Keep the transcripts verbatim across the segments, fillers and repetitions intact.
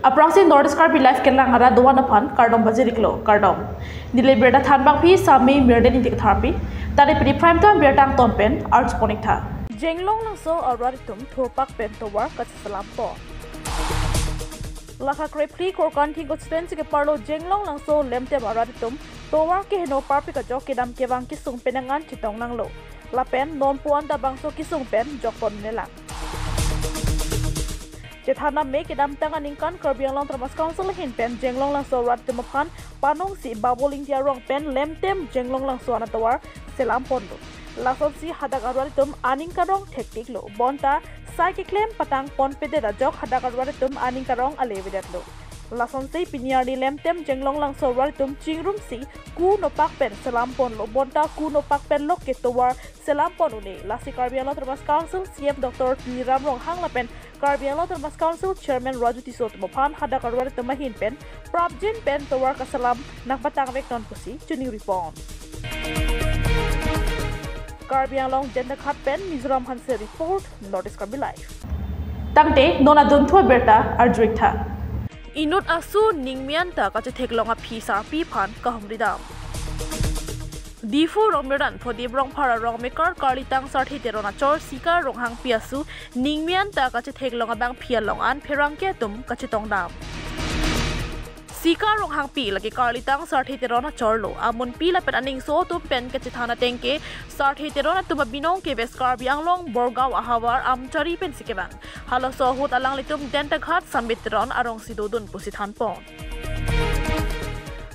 Aphrangsi North East Karbi Live kelang arat do-an aphan kardom pajir-iklo, kardom. Neli birta thanbangpi Sami Mirden Ingti Katharpi, tari pini prime time birta angton pen arju pon-iktha. Jenglong Langso arat atum thurpak pen tovar kacheselam pon. Lakha krephli Korkanthi constituency keparlo Jenglong Langso lemtem arat atum tovar keheno parpik ajok kedam kevang kesung pen angan chetong nanglo. Lapen non puan ta bangso kesung pen jokpon nelang. Chethan tame kedamtang aningkan Karbi Anglong Autonomous Council ahin pen Jenglong Langso arat atum aphan panongsi Babul Ingti arong pen lemtem Jenglong Langso anatovar selam ponlo. Lasonsi hadak arat atum aning karong thektiklo. Bonta sai keklem patang ponpedet ajok hadak arat atum aning karong ale-vedetlo. Lasonsi pini arni lemtem Jenglong Langso arat atum chingrumsi ku nopak pen selam ponlo. Bonta ku nopak pen lok ke tovar selam pon un-e. Lasi Karbi Anglong Autonomous Council C E M Doctor Tuliram Ronghang lapen Karbi Anglong Autonomous Council Chairman Raju Tisso atum aphan hadak arat atum ahin pen prapjin pen tovar kaselam nangpatangvek non pusi choningri pon. Karbi Anglong Dentaghat pen Mizoram Hanse report, North East Karbi Live. Tangte non adunthu abirta arju-iktha. Inut asu ningme anta kachetheklong aphi sarpi aphan kahumri dam. Diphu Rongmirdan Prodip Rongphar arong mekar karlitang Sarthe Teron achor Sika Ronghangpi asu ningme anta kachetheklong abangphi along an pherangke atum kachetongdam. Sika Ronghangpi lake karlitang Sarthe Teron achorlo. Amunpi lapen aningso atum pen kachethan ateng ke Sarthe Teron atum abinong ke West Karbi Anglong Borgaon ahavar Amchari pensi kevang. Halaso ahut alanglitum Dentaghat Sambit Teron arongsi dodun pusi thanpon.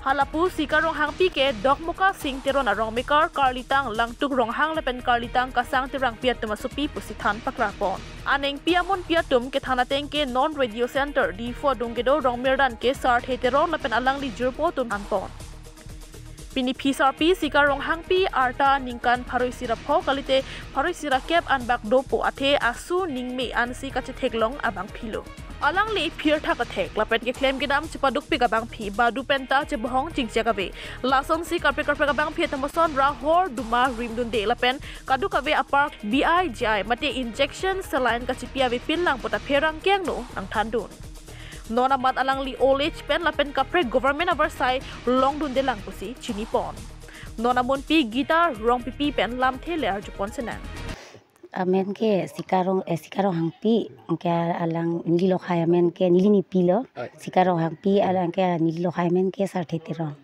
Halapu Sika Ronghangpi ke Dokmoka Sing Teron arong mekar karlitang Langtuk Ronghang lapen karlitang Kasang Terangpi atum asopi pusi than paklarpon. Anengpi amunpi atum kethan ateng ke non radio center Diphu adung kedo Rongmirdan ke Sarthe Teron lapen alangli jirpo atum thanpon. Pini phi sarpi Sika Ronghangpi arta ningkan pharo isi ra pho kalite pharo isi ra kep an bak dopo athe asu ningme ansi kachetheklong abangphilo. Alangli phirthak athek lapen keklem kedam chepadukpik abangphi badu penta chebohong chingchek ave. Lasonsi kaprek kaprek abangphi atum ason ra hor duma rimdunde lapen kadokave a-park B I G I mate injection saline kachipi avepin lang puta pherangke angno nangthandun. Non amat alangli old age pen lapen kaprek government avarsai longdunde lang pusi chinipon. Non amunpi Gita Rongpipi pen lamthe le arjupon senang. Amen ke Sika Rong, eh, Sika Ronghangpi, ke alang neli lokhai amen ke neli nipilo. Oi. Sika Ronghangpi alang ke neli lokhai amen ke Sarthe Teron.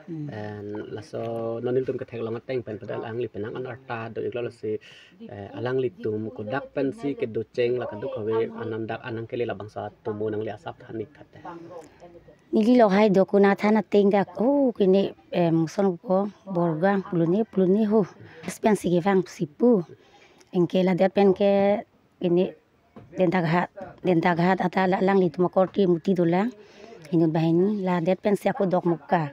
Hmm. And laso non nelitum ketheklong ateng pen padahal alangli penang an arta do-iklo, lasi, eh, alanglitum kodak pensi kedocheng la kadokave anandak anang kele labangso atum mo nangli asap than-iktha te. Neli lokhai dokuna than ateng dak, oh, kene, em, son ko Borgaon pulone pulone ho. Pensi kevang si pu. Anke ladet pen ke kene Dentaghat, Dentaghat ata la alanglitum akorte muti dolang. Inut banghini ladet pensi ako Dokmoka.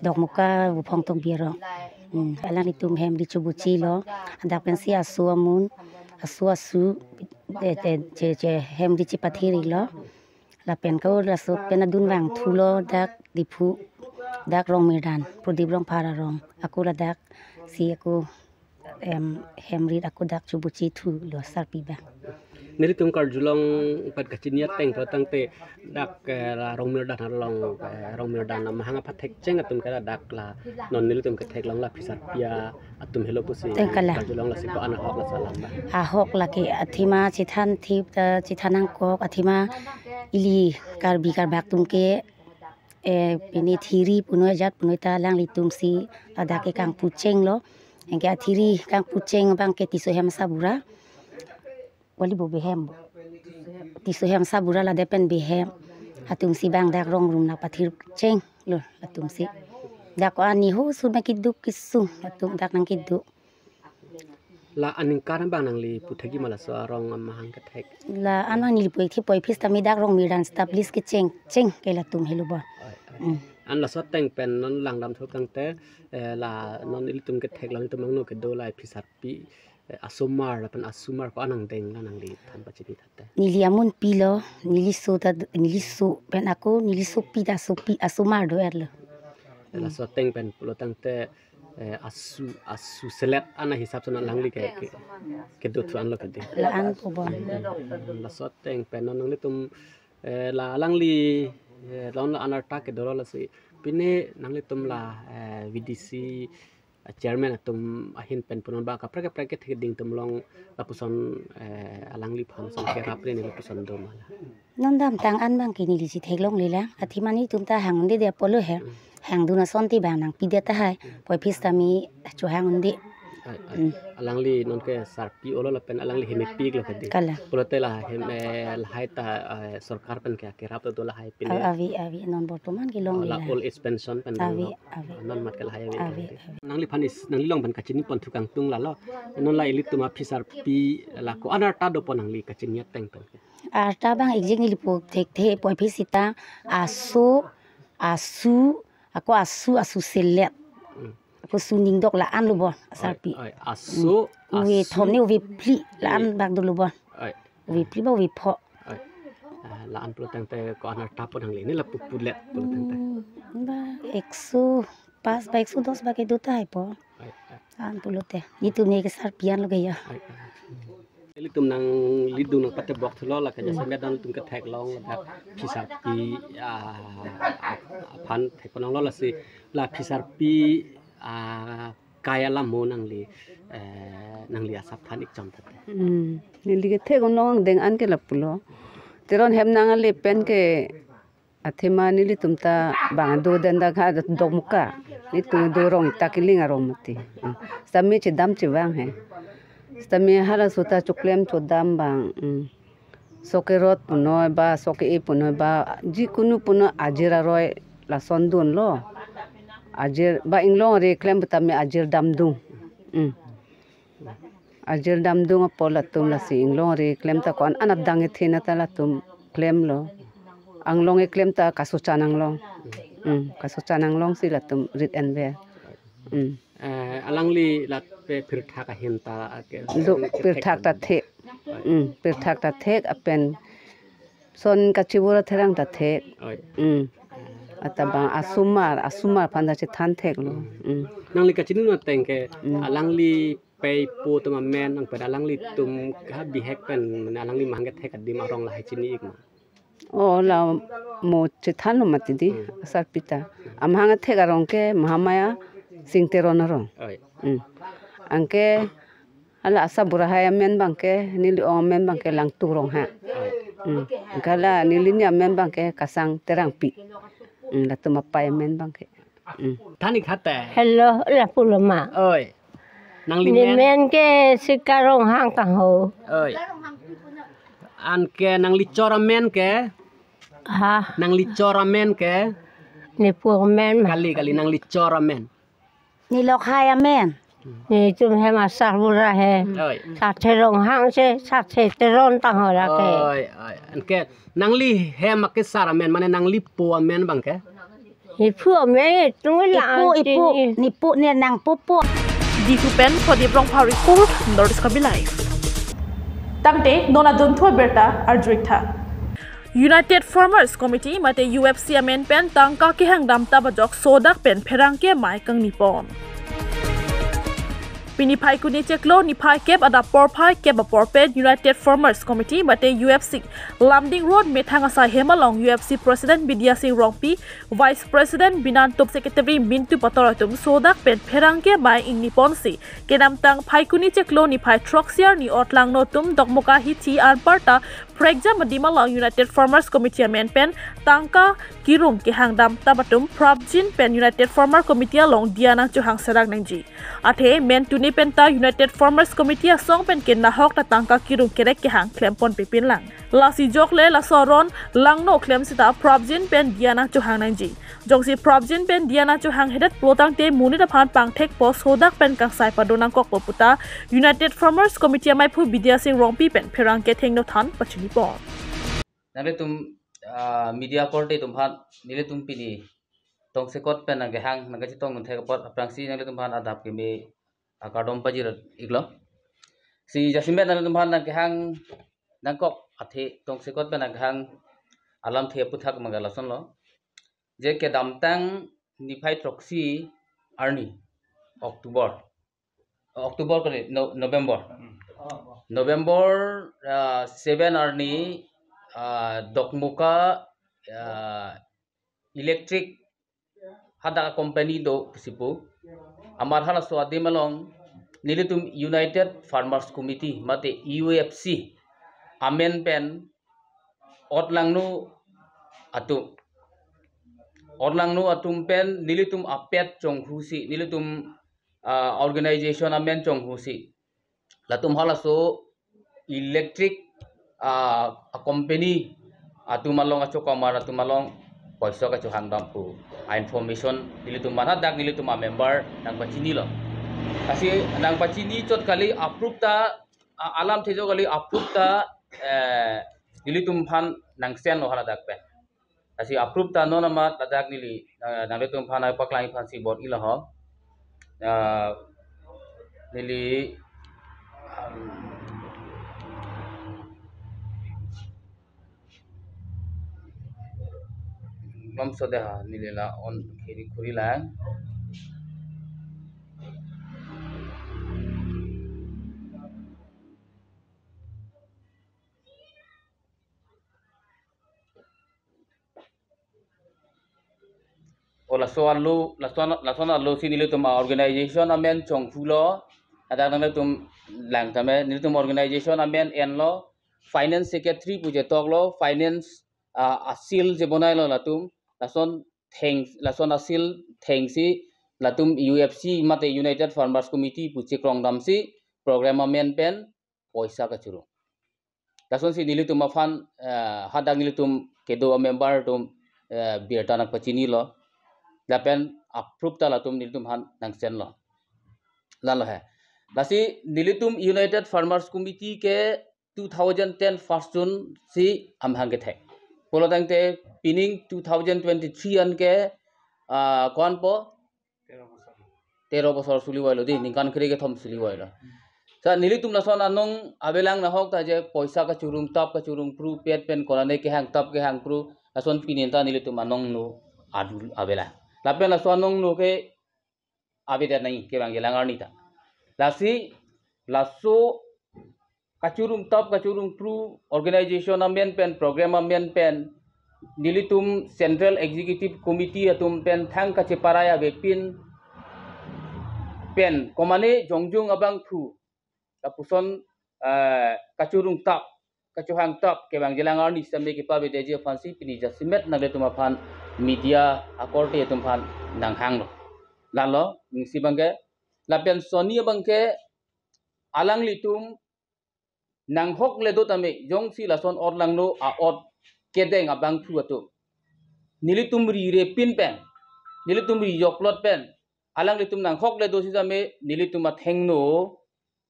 Dokmoka Buphong Tokbi arong. Hmm, alanglitum hem ri chubuchilo. Dak pensi asu amun, asu asu, che, che, che, che, hem ri chipathe-iklo. Lapen ko laso pen adun vangthulo dak Diphu, dak Rongmirdan, Prodip Rongphar arong. Ako ladak si ako, em, hem rit ako dak chubuchi thulo sarpi abang. Nelitum karjulong pat kachini ateng pu tangte dak, eh, la Rongmirdan along, eh, Rongmirdan amahang aphan thekcheng atum ke ladak la non nelitum ketheklong la phi sarpi atum helo pusi. Teng kala. Karjulong lasi ko-an ahok laso alam abang. Ahok lake athema chethan thip ta chethan nangkok athema ili Karbi Karbak atum ke, eh, pini thiri punoi jat punoi ta alanglitum si ladak ke kangpuchenglo. Anke athiri kangpucheng abang ke Tisso hem asabura. Wali bo behem bo. Tisso hem asabura ladet pen behem. Atum si abang dak rong rum na pathirchenglo latum si. Dak ko ani ho su na keduk kesung atum dak nangkeduk. La aningkan abang nangli puthekji ma laso arong amahang kethek? La an abang neli puthek poi phis tame dak Rongmirdan established kechengcheng ke latum helo bo. Oi, oi. Hmm. An laso ateng pen non langdamthu tangte, eh, la non ilitum ketheklong itum angno kedo la phi sarpi, eh, asomar lapen asomar ko-an angdeng la nangli than pachini thate. Neli amunpilo, neli so ta, neli so pen ako, neli sopi ta sopi asomar do-erlo. Laso ateng pen pulo tangte, eh, asu, asu selet an ahisap si non alangli ke, ke, kedothu anlo kedi. La-an po bo. Hmm, laso ateng pen non nanglitum Eh, la alangli, eh, lon la anarta kedo lo lasi. Pine nanglitum la, eh, V D C, eh, chairman atum ahin pen punon ba kaprek kaprek kethek ding atum along lapuson, eh, alangliphan ason kerap ri ne lapuson do ma la. Non damtang an abang ke neli si theklongle lang. Athema netum ta hang un-e de apotlo he. Hangdun asonte abang nangpidet tahai. Puvoiphit sitame chohang un-e de. Ai, ai. Hmm. Alangli nonke sarpi olo lapen alangli hem epik lo kedi. Kalang. Pulote la hem, eh, lahai ta, eh, sorkar pen ke kerap do lahai pine. Ave, ave, non bortoman ke longle la lang. Old age pension pen ave, lo. Ave. Non mat ke lahai ave. Ave, ave. Nangliphan is, nangli along pen kachini pon thu kangtung lalo. Non la ilitum aphi sarpi la ko-an arta dopo nangli kachini ateng pen. Arta abang exact neli pu thekthe puvoiphit sita aso, asu, ako asu, asu selet. Hmm. Ako su ningdok la-an lo bon, oi, sarpi. Oi, asu, hmm. Uve asu. Thom ne uve phli la-an, oi, bak dolo bon. Oi. Uve phli ba uve pho. Oi. Ah, la-an pulo tangte ko-an arta po nangli ne la pupulet pulo tangte. Hmm, ba ekso pas ba ekso dos ba kedo tahai po. Oi, oi. La-an pulote. Netum ne ke sarpi an lo ke ya. Oi, oi. Ilitum nanglidung nangpatebok thulo la ke jasemet nanglitum ketheklong la phi sarpi, ah, aphan thekponlonglo lasi la phi sarpi, ah, kai alam mo nangli, eh, nangli asap than ik chom tate. Hmm. Neli kethek unong deng an ke lapulo. Teron hem nang ale pen ke athema nelitum ta bang do den dak ha Dokmoka. Netum do rong ta kiling arong mati. Hmm. Sitame chedam chevang he. Sitame halaso ta choklem chodam abang. Hmm. Sok kerot punoi ba, sok ke-e punoi ba, jikunu punoi ajir aroi lason dunlo. Ajir ba inglongri klem putame ajir damdung. Hmm. Ajir damdung apot latum lasi inglongri klem ta ko-an an adang ethe na ta latum klemlo. Anglong eklem ta Kasochan Anglong. Hmm, Kasochan Anglong si latum rit enver. Hmm. Eh, alangli lape pirthak ahin ta ke. Duk pirthak ta thek. Hmm, pirthak ta thek apen son kachibura therang ta thek. Oi. Hmm. Atabang asomar, asomar aphan ta chethan theklo. Hmm. Nangli kachini ateng ke, hmm, alangli pei po atum amen, nang pada alanglitum ha bihek pen, mane alangli mahang kethek adim arong lahai chini ik ma. Oh, la mo chethanlo mati di, hmm, asarpi ta. Amahang athek arong ke Mahamaya Sing Teron arong. Oi. Hmm. Anke hala asa burahai amen abang ke, neli ong amen abang ke Langtuk Rongha. Oi. Hmm. Anke hala neli ni amen abang ke Kasang Terangpi. Hmm, latum apei amen abang ke. Hmm. Than ik tha te. Hello, lapulo ma. Oi. Nangli ne men? Men ke Sika Ronghang kangho. Oi. Anke nangli chor amen ke? Ha? Nangli chor amen ke? Ne pu amen ma. Kali, kali, nangli chor amen. Ne lokhai amen. Netum hem asarbura he. Oi. Sathe Ronghang se, Sathe Teron tangho lake. Oi, oi. Anke nangli hem akesar amen, mane nangli po amen abang ke? Ipu amen, itum la ipu, ipu, anti ni. Nipu ne nangpupu. Diphu pen Prodip Rongphar report, North East Karbi Live. Tangte non adunthu abirta arjuik tha. United Farmers Committee mate U F C amen pen tangka kehang damtap ajok sodak pen pherangke amei kangni pon. Pini Phaikuni chiklo niphai kep adap porphai kep apor pen United Farmers Committee mate U F C Lumding Road methang asai hem along U F C President Bidya Sing Rongpi, Vice President Binan Tup, Secretary Mintu Pator atum sodak pen pherangke amei ingni ponsi kedamtang Phaikuni chiklo niphai throksi arni otlangno atum Dokmoka hithi anparta prekjam adim along United Farmers Committee amen pen tangka kirung kehang damtap atum prapjin pen United Farmer Committee along diya nangchohang serang nangji. Athe men tuni penta United Farmers Committee asong pen ke nahok ta tangka kirung kerek kehang klem ponpe pinlang. Lasi jokle laso aron langno klem sita prapjin pen diya nangchohang nangji. Jongsi prapjin pen diya nangchohang hedet pulo tangte monit aphan pangthek po sodak pen kangsai pado nangkok po puta United Farmers Committee ameiphu Bidya Sing Rongpi pen pherangke thengno than pachini pon. Nanglitum, ah, media korte atum aphan, nelitum pini tongsekot pen nangkehang, nangkachetong ngunthek apot, aphrangsi nanglitum aphan adap keme akardom pajir iklo. Si jasemet nanglitum aphan nangkehang nangkok athe tongsekot pen nangkehang alamthe aphuthak abang ke lasonlo. Je kedamtang niphai throksi arni October. October kali, no-, November. November, ah, seven arni ah, Dokmoka, ah, electric hadak company do pusi pu. Amat halaso adim along nelitum United Farmers Committee mate U F C amen pen otlangno atum, otlangno atum pen nelitum apet chonghusi, nelitum, ah, organization amen chonghusi, latum halaso electric, ah, a company atum along, achokamar atum along poisa kachohang dam pu a information nelitum aphan hadak nelitum a member nangpachinilo. Lasi nangpachini chot kali, approve ta, ah, alam thejo kali, approve ta, eh, nelitum aphan nangsenlo haladak pen. Lasi approve ta non amat ladak neli, eh, nanglitum aphan nangpaklang aphansi bor-ilo ho. Eh, neli, um, bangso dei ha, neli la on kiri kuri lang. O laso alo, laso, laso alosi nelitum a organization amen chonghulo. Hadak nanglitum lang tame, nelitum organization amen enlo. Finance secretary pu chetoklo, finance, ah, a seal chebonailo latum. Lason theng, lason a seal thengsi latum U F C mate United Farmers Committee pu chekrong damsi program amen pen poisa kachuru. Lasonsi nelitum aphan, eh, hadak nelitum kedo a member atum, eh, birta nangpachinilo. Lapen approve ta latum nelitum aphan nangsenlo. Lalo he. Lasi nelitum United Farmers Committee ke two thousand ten first June si amahang kethek. Pulo tangte pining two thousand twenty-three an ke, ah, ko-an po? Tero bosor. Tero bosor sulivoilo dei, ningkan kre-kethom sulivoilo. Sa nelitum lason anong avelang nahok ta je poisa kachurung tap kachurung phru pet pen konane kehang tap kehang phru, lason pini ta nelitum anong no adul avelang. Lapen laso anong no ke avedet nangji kevangjilang arni ta. Lasi laso kachurung tap kachurung phru organization amen pen program amen pen nelitum Central Executive Committee atum pen thang kacheparai avepin pen komane jongjung abangphu lapuson, eh, kachurung tap kachohang tap kevangjilang arni sitame kepavedetji aphansi pini jasemet nanglitum aphan media akorte atum aphan nanghanglo. Lalo, ning isi abangke, lapen sonni abangke alanglitum nanghokle do tame, jongsi lason otlangno a-ot kedeng abangphu atum nelitum ri repin pen, nelitum ri joklot pen, alanglitum nanghokle do sitame nelitum athengno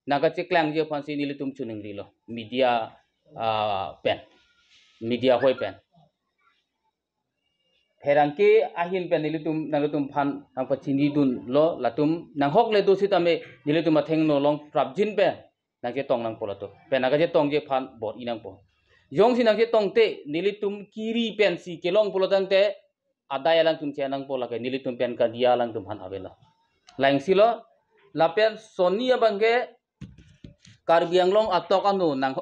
nangkacheklangji aphansi nelitum choningrilo media, ah, pen, media hoi pen. Pherangke ahin pen nelitum, nanglitum aphan nangpachinidunlo, latum nanghokle do sitame nelitum athengno long prapjin pen nangchetong nangpo latum. Pen nangkachetongji aphan bor-i nangpo. Jongsi nangchetongte nelitum kiri pensi kelong pulo tangte adai alangtum che nangpo, lake nelitum pen kadiya alangtum aphan avelo. Langsilo, lapen sonni abangke Karbi Anglong atok ano nang,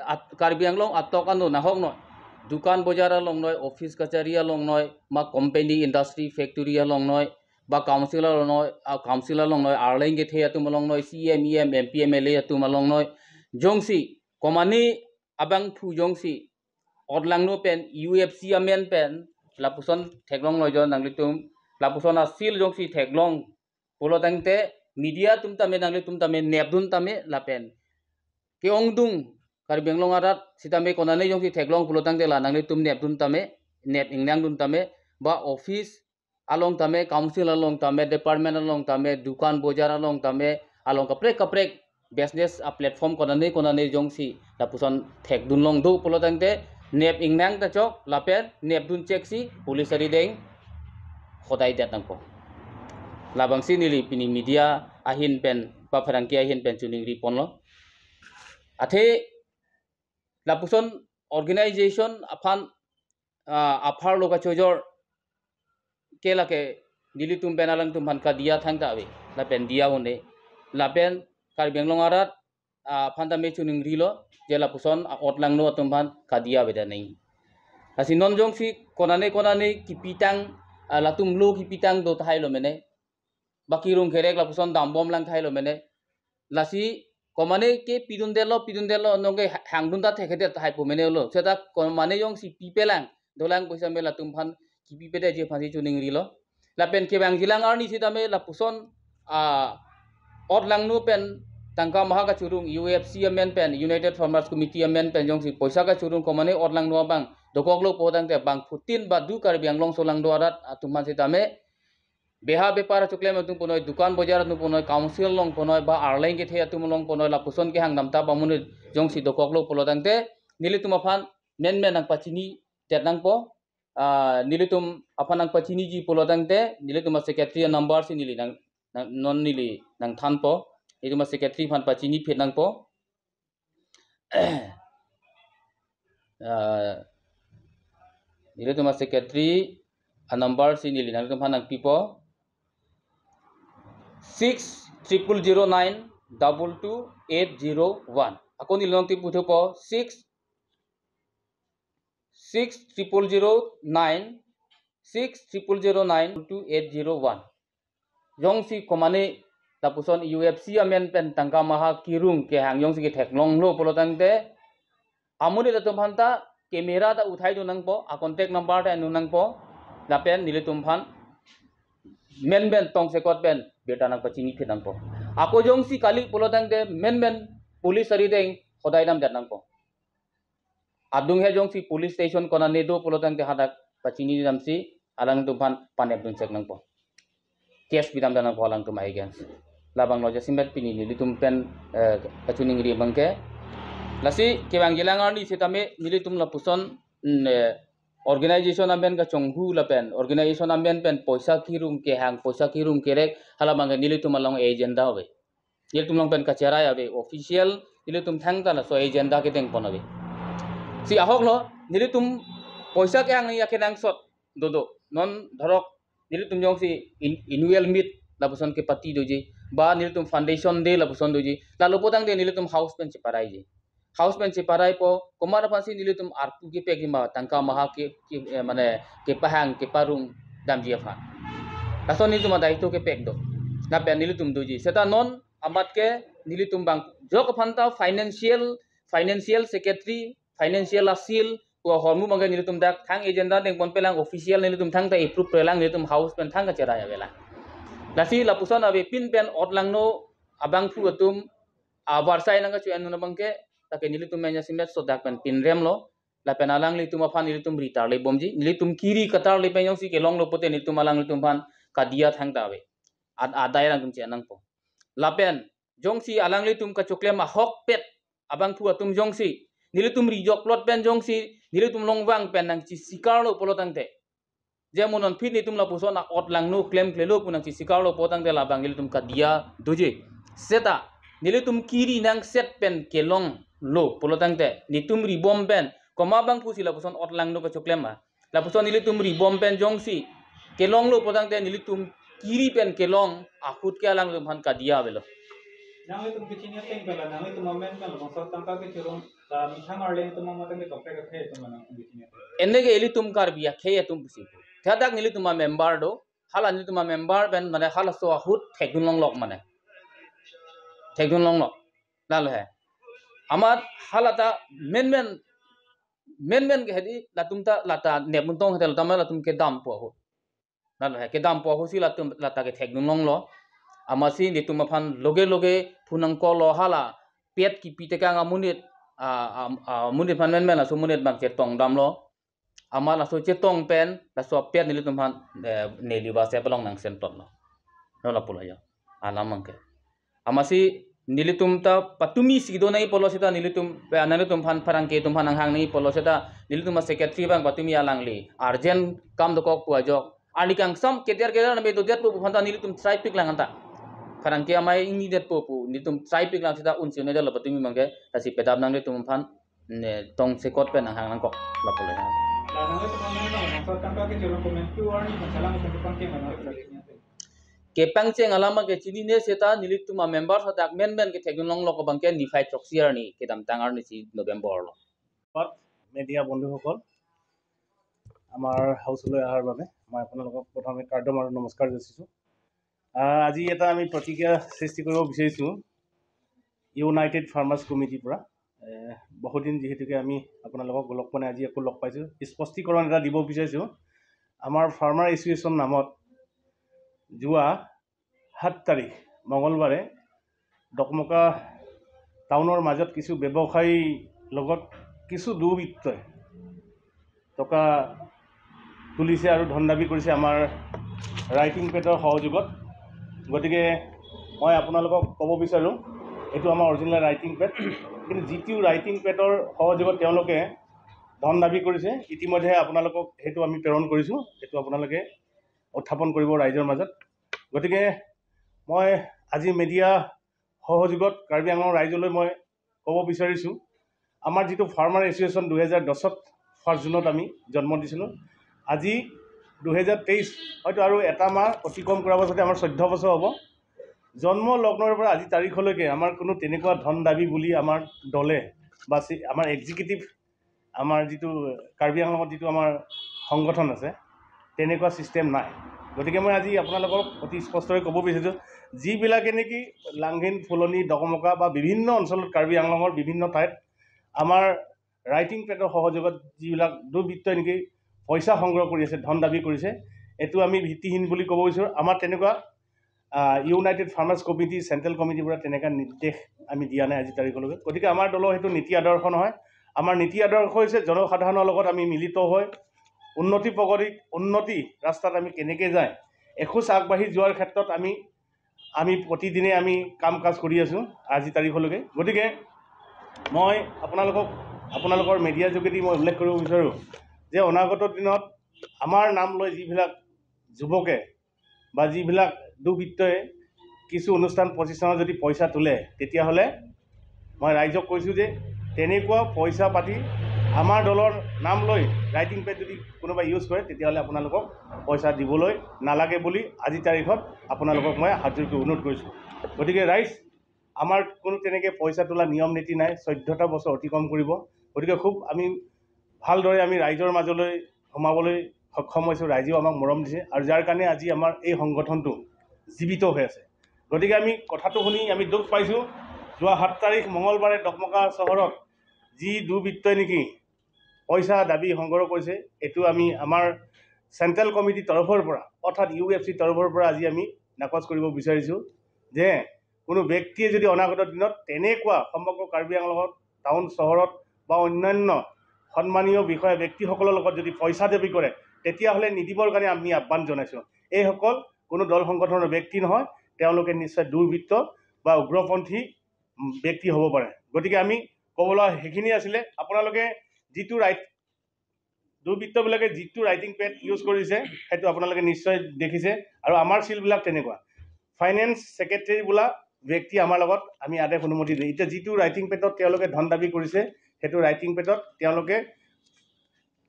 at-, Karbi Anglong atok ano nanghoknoi. Dukan bojar alongnoi, office kachari alongnoi, ma company, industry, factory alongnoi, ba council alongnoi, ah, council alongnoi, arleng kethe atum alongnoi, C E M, E M, M P, M L A atum alongnoi. Jongsi komane abangphu jongsi otlangno pen U F C amen pen lapuson theklonglo jo nanglitum, lapuson a-seal jongsi theklong pulo tangte media atum tame nanglitum tame nepdun tame lapen ke-ongdung Karbi Anglong arat sitame konane jongsi theklong pulo tangte la nanglitum nepdun tame, nep ingnangdun tame, ba office along tame, council along tame, department along tame, dukan bojar along tame, along kaprek kaprek business a-platform konane konane jongsi lapuson thekdunlong do pulo tangte nep ingnang ta chok lapen nepdun cheksi police arideng khodai det nangpo. Labangsi neli pini media ahin pen, ba pherangke ahin pen choningri ponlo. Athe lapuson organization aphan, ah, apharlo kachojor ke lake nelitum pen alangtum aphan kadiya thangta ave, lapen diya un-e, lapen Karbi Anglong arat, ah, aphan tame choningrilo. je lapuson a-ot langno atum aphan kadiya avedet nangji. Lasi non jongsi konane konane kipitang, ah, latum lo kipitang do tahai lo mene. Ba kirung kerek lapuson dambom lang tahai lo mene. Lasi komane ke pidundetlo, pidundetlo, nonke ha-, hangdun ta thekthedet tahai pu mene lo. Seta komane jongsi pipelang, dolang poisa me latum aphan kipipedet ji aphansi choningrilo. Lapen kevangjilang arni sitame lapuson, ah, ot langno pen tangka maha kachorong U F C amen pen, United Farmers Committee amen pen jongsi poisa kachorong komane ot langno abang dokoklo pulotangte bangphutin ba du Karbi Anglong solangdo arat atum aphan sitame beha bepar achoklem atum punoi, dukan bojar atum punoi, council along punoi, ba arleng kethe atum along punoi, lapuson kehang damtap amonit jongsi dokoklo pulotangte nelitum aphan menmen nangpachinidet nangpo. Ah, nelitum aphan nangpachiniji pulotangte nelitum a-secretary a-number si neli nang, nang, non neli nangthanpo. Nelitum a-secretary aphan pachiniphit nangpo. Ah, nelitum a-secretary a-number si neli nangtum aphan nangpipo, six triple zero nine double two eight zero one. Ako neli nangtipu thupo, six, six triple zero nine, six triple zero nine two eight zero one. Jongsi komane lapuson U F C amen pen tangka maha kirung kehang jongsi ketheklonglo pulotangte amonit atum aphan ta camera ta uthaidun nangpo, a-contact number ta endun nangpo, lapen nelitum aphan menmen tongsekot pen birta nangpachiniphit nangpo. Ako jongsi kali pulotangte menmen police arideng hodai damdet nangpo. Adung he jongsi police station konane do pulotangte hadak pachini damsi alangtum aphan panepdun sek nangpo. Case pidamdet nangpo alangtum a-against. Labanglo jasemet pini nelitum pen, eh, kachoningri abangke. Lasi kevangjilang arni sitame nelitum lapuson, mm, eh, organization amen kachonghu lapen organization amen pen poisa kirung kehang, poisa kirung kerek, hala abangke nelitum along agenda ave. Nelitum along pen kacherai ave, official nelitum thangta laso agenda kedengpon ave. Si ahoklo, nelitum poisa kehang nangji akenangsot dodo. Non dhorok nelitum jongsi in-, annual meet lapuson kepati doji, ba nelitum foundation day lapuson doji, lalo pulotangte nelitum house pen cheparaiji. House pen cheparaipo, komat aphansi nelitum arpu kepekji ma tangka maha ke, ke, eh, mane kepahang keparung damji aphan. Lason nelitum adaito kepek do. Lapen nelitum doji. Seta non amat ke nelitum bang jok aphan ta financial, financial secretary, financial a-cell, pu ahormu abangke nelitum dak thang agenda dengpon pelang official nelitum thangta approve pelang nelitum house pen thang kacherai avelang. Lasi lapuson avepin pen ot langno abangphu atum avarsai nangkacho-endun abangke, lake nelitum pen jasemet sodak pen pinremlo, lapen alanglitum aphan nelitum ri tarlebomji, nelitum kiri katarle pen jongsi kelonglo pute nelitum alanglitum aphan kadiya thangta ave. Ad-, adai alangtum che nangpo. Lapen jongsi alanglitum kachoklem ahokpet abangphu atum jongsi nelitum rijokplot pen jongsi nelitum longvang pen nangchisikarlo pulotangte, jemon non phi nelitum lapuson a-ot langno klemklelo pu nangchisikarlo pulotangte labang nelitum kadiya doji. Seta nelitum kiri nangset pen kelonglo pulotangte nelitum ribom pen komat abangphusi lapuson ot langno kachoklem ma. Lapuson nelitum ribom pen jongsi kelonglo pulotangte nelitum kiri pen kelong ahut ke alangtum aphan kadiya avelo. Nanglitum kechini ateng pen la, nanglitum amen pen la, bangso tangka kechorong, la methang arleng atum amat tangte tokpek akhei atum la, nanglitum kechini ateng. Ene ke ilitum Karbi akhei atum pusi. Thadak nelitum a-member do, hala nelitum a-member pen mane halaso ahut thekdun longlok mane. Thekdun longlok. Lalo he. Amat hala ta menmen, menmen ke hedi latum ta lata nepmuntong hedi latum, latum kedampo ahut. Lalo he, kedampo ahutsi latum lata kethekdun longlo. Amatsi nelitum aphan loge loge phunangkoklo hala pet kipi tekang amonit, a, a, a, amonit aphan menmen laso amonit abang chetong damlo. Amat laso chetong pen laso pet nelitum aphan, eh, neli ba se palong nangsen plotlo. Lo lapulo ya. Alam abangke. Amatsi nelitum ta patumi si do nangji pulo seta nelitum, pe, nelitum aphan pherangke atum aphan nanghang nangji pulo seta nelitum a-secretary abang patumi alangli urgent kam dokok pu ajok. Arni kangsam keder keder name dodetpo pu aphanta nelitum traipik lang anta. Pherangke amei ingnidetpo pu nelitum traipik lang seta unsi un'edetlo patumi abangke, lasi pedap nanglitum aphan ne tongsekot pen nanghang nangkok lapulo ya. La nanglitum amen pen, bangso tangka kechorong komantu arni pen salang pen kepangke ma nanglitum lagi niya. kepangcheng alam ke chinine seta nelitum a-member seta menmen kethekdun longlo abangke niphai throksi arni kedamtang arni isi November lo. ধন্যবাদ মিডিয়া বন্ধুসকল, আমাৰ হাউচলৈ অহাৰ বাবে মই আপোনালোকক প্ৰথমে কাৰ্ডম আৰু নমস্কাৰ যাচিছোঁ। আহ, আজি এটা আমি প্ৰতিক্ৰিয়া সৃষ্টি কৰিব বিচাৰিছোঁ ইউনাইটেড ফাৰ্মাৰ্ছ কমিটিৰ পৰা। এহ, বহুদিন যিহেতুকে আমি আপোনালোকক লগ পোৱা নাই, আজি আকৌ লগ পাইছোঁ। স্পষ্টীকৰণ এটা দিব বিচাৰিছোঁ। আমাৰ ফাৰ্মাৰ এছ'চিয়েশ্যন নামত যোৱা সাত তাৰিখ মঙলবাৰে ডকমকা টাউনৰ মাজত কিছু ব্যৱসায়ীৰ লগত কিছু দুৰ্বৃত্তই টকা তুলিছে আৰু ধন দাবী কৰিছে আমাৰ ৰাইটিং পেডৰ সহযোগত। গতিকে মই আপোনালোকক ক'ব বিচাৰোঁ, এইটো আমাৰ অৰিজিনেল ৰাইটিং পেড, কিন্তু যিটো ৰাইটিং পেডৰ সহযোগত তেওঁলোকে ধন দাবী কৰিছে, ইতিমধ্যে আপোনালোকক সেইটো আমি প্ৰেৰণ কৰিছোঁ, সেইটো আপোনালোকে উত্থাপন কৰিব ৰাইজৰ মাজত। গতিকে মই আজি মিডিয়া সহযোগত কাৰ্বি আংলং ৰাইজলৈ মই ক'ব বিচাৰিছোঁ, আমাৰ যিটো ফাৰ্মাৰ এছ'চিয়েশ্যন দুহেজাৰ দহত ফাৰ্ষ্ট জুনত আমি জন্ম দিছিলোঁ। আজি দুহেজাৰ তেইছ, হয়তো আৰু এটা মাহ অতিক্ৰম কৰাৰ পাছতে আমাৰ চৈধ্য বছৰ হ'ব। জন্ম লগ্নৰ পৰা আজি তাৰিখলৈকে আমাৰ কোনো তেনেকুৱা ধন দাবী বুলি আমাৰ দলে বা চি-, আমাৰ এক্সিকিউটিভ, আমাৰ যিটো কাৰ্বি আংলঙত যিটো আমাৰ সংগঠন আছে, তেনেকুৱা ছিষ্টেম নাই। গতিকে মই আজি আপোনালোকক অতি স্পষ্টকৈ ক'ব বিচাৰিছোঁ, যিবিলাকে নেকি লাংহিন, ফুলনি, ডকমকা বা বিভিন্ন অঞ্চলত কাৰ্বি আংলঙৰ বিভিন্ন ঠাইত আমাৰ ৰাইটিং পেডৰ সহযোগত যিবিলাক দুৰ্বৃত্তই নেকি পইচা সংগ্ৰহ কৰি আছে, ধন দাবী কৰিছে, এইটো আমি ভিত্তিহীন বুলি ক'ব বিচাৰোঁ। আমাৰ তেনেকুৱা, আহ, ইউনাইটেড ফাৰ্মাৰ্ছ কমিটি, চেণ্ট্ৰেল কমিটিৰ পৰা তেনেকুৱা নিৰ্দেশ আমি দিয়া নাই আজি তাৰিখলৈকে। গতিকে আমাৰ দলৰ সেইটো নীতি আদৰ্শ নহয়। আমাৰ নীতি আদৰ্শ হৈছে জনসাধাৰণৰ লগত আমি মিলিত হৈ উন্নতি প্ৰগতি, উন্নতি ৰাস্তাত আমি কেনেকে যায়, এখোজ আগবাঢ়ি যোৱাৰ ক্ষেত্ৰত আমি, আমি প্ৰতিদিনে আমি কাম কাজ কৰি আছোঁ আজি তাৰিখলৈকে। গতিকে মই আপোনালোকক, আপোনালোকৰ মিডিয়াৰ যোগেদি মই উল্লেখ কৰিব বিচাৰোঁ যে অনাগত দিনত আমাৰ নাম লৈ যিবিলাক যুৱকে বা যিবিলাক দুৰ্বৃত্তই কিছু অনুষ্ঠান প্ৰতিষ্ঠানত যদি পইচা তোলে, তেতিয়াহ'লে মই ৰাইজক কৈছোঁ যে তেনেকুৱা পইচা পাতি আমাৰ দলৰ নাম লৈ ৰাইটিং পেড যদি কোনোবাই ইউজ কৰে, তেতিয়াহ'লে আপোনালোকক পইচা দিবলৈ নালাগে বুলি আজি তাৰিখত আপোনালোকক মই হাত জোৰকৈ অনুৰোধ কৰিছোঁ। গতিকে ৰাইজ, আমাৰ কোনো তেনেকে পইচা তোলা নিয়ম নীতি নাই, চৈধ্যটা বছৰ অতিক্ৰম কৰিব। গতিকে খুব আমি ভালদৰে আমি ৰাইজৰ মাজলৈ সোমাবলৈ সক্ষম হৈছোঁ, ৰাইজেও আমাক মৰম দিছে আৰু যাৰ কাৰণে আজি আমাৰ এই সংগঠনটো জীৱিত হৈ আছে। গতিকে আমি কথাটো শুনি আমি দুখ পাইছোঁ। যোৱা সাত তাৰিখ মঙলবাৰে ডকমকা চহৰত যি দুৰ্বৃত্তই নেকি পইচা দাবী সংগ্ৰহ কৰিছে, এইটো আমি আমাৰ চেণ্ট্ৰেল কমিটিৰ তৰফৰ পৰা, অৰ্থাৎ ইউ এফ চিৰ তৰফৰ পৰা আজি আমি নাকচ কৰিব বিচাৰিছোঁ যে কোনো ব্যক্তিয়ে যদি অনাগত দিনত তেনেকুৱা সমগ্ৰ কাৰ্বি আংলঙত, টাউন চহৰত বা অন্যান্য সন্মানীয় বিষয়া ব্যক্তিসকলৰ লগত যদি পইচা দাবী কৰে, তেতিয়াহ'লে নিদিবৰ কাৰণে আমি আহ্বান জনাইছোঁ। এইসকল কোনো দল সংগঠনৰ ব্যক্তি নহয়, তেওঁলোকে নিশ্চয় দুৰ্বৃত্ত বা উগ্ৰপন্থী, উম, ব্যক্তি হ'ব পাৰে। গতিকে আমি ক'বলৈ সেইখিনি আছিলে। আপোনালোকে যিটো ৰাইট, দুৰ্বৃত্তবিলাকে যিটো ৰাইটিং পেড ইউজ কৰিছে, সেইটো আপোনালোকে নিশ্চয় দেখিছে। আৰু আমাৰ চিলবিলাক তেনেকুৱা। ফাইনেন্স ছেক্ৰেটেৰী বোলা ব্যক্তি আমাৰ লগত আমি আদেশ অনুমতি দিওঁ। এতিয়া যিটো ৰাইটিং পেডত তেওঁলোকে ধন দাবী কৰিছে, সেইটো ৰাইটিং পেডত তেওঁলোকে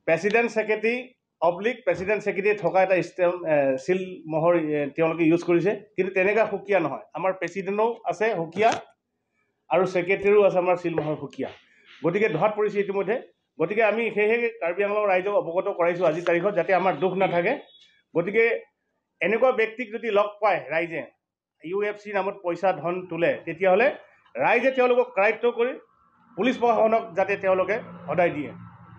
president secretary oblique president secretary থকা এটা ষ্টেম্প, এ, চিল মোহৰ, এ, তেওঁলোকে ইউজ কৰিছে। কিন্তু তেনেকুৱা সুকীয়া নহয়। আমাৰ প্ৰেচিডেণ্টো আছে সুকীয়া আৰু ছেক্ৰেটেৰীও আছে আমাৰ চিল মোহৰ সুকীয়া। গতিকে ধৰাত পৰিছে ইতিমধ্যে। গতিকে আমি সেয়েহে কাৰ্বি আংলং ৰাইজক অৱগত কৰাইছোঁ আজিৰ তাৰিখত, যাতে আমাৰ দুখ নাথাকে। গতিকে এনেকুৱা ব্যক্তিক যদি লগ পায় ৰাইজে, ইউ এফ চি নামত পইচা ধন তোলে, তেতিয়াহ'লে ৰাইজে তেওঁলোকক কাৰায়ত্ত কৰি পুলিচ প্ৰশাসনক যাতে তেওঁলোকে সদায় দিয়ে,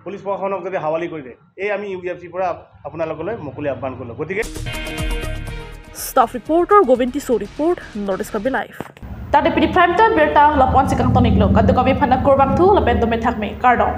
পুলিচ প্ৰশাসনক যাতে হাৱালি কৰি দিয়ে, এই আমি ইউ এফ চিৰ পৰা আপোনালোকলৈ মুকলি আহ্বান কৰিলোঁ। গতিকে Staff reporter Govind Tisso report, North East Karbi Live. Tadi pidi prime time birta lapu-an si kangtoniklo, kadokave aphan kurvangthu lapen dome thakme, kardom.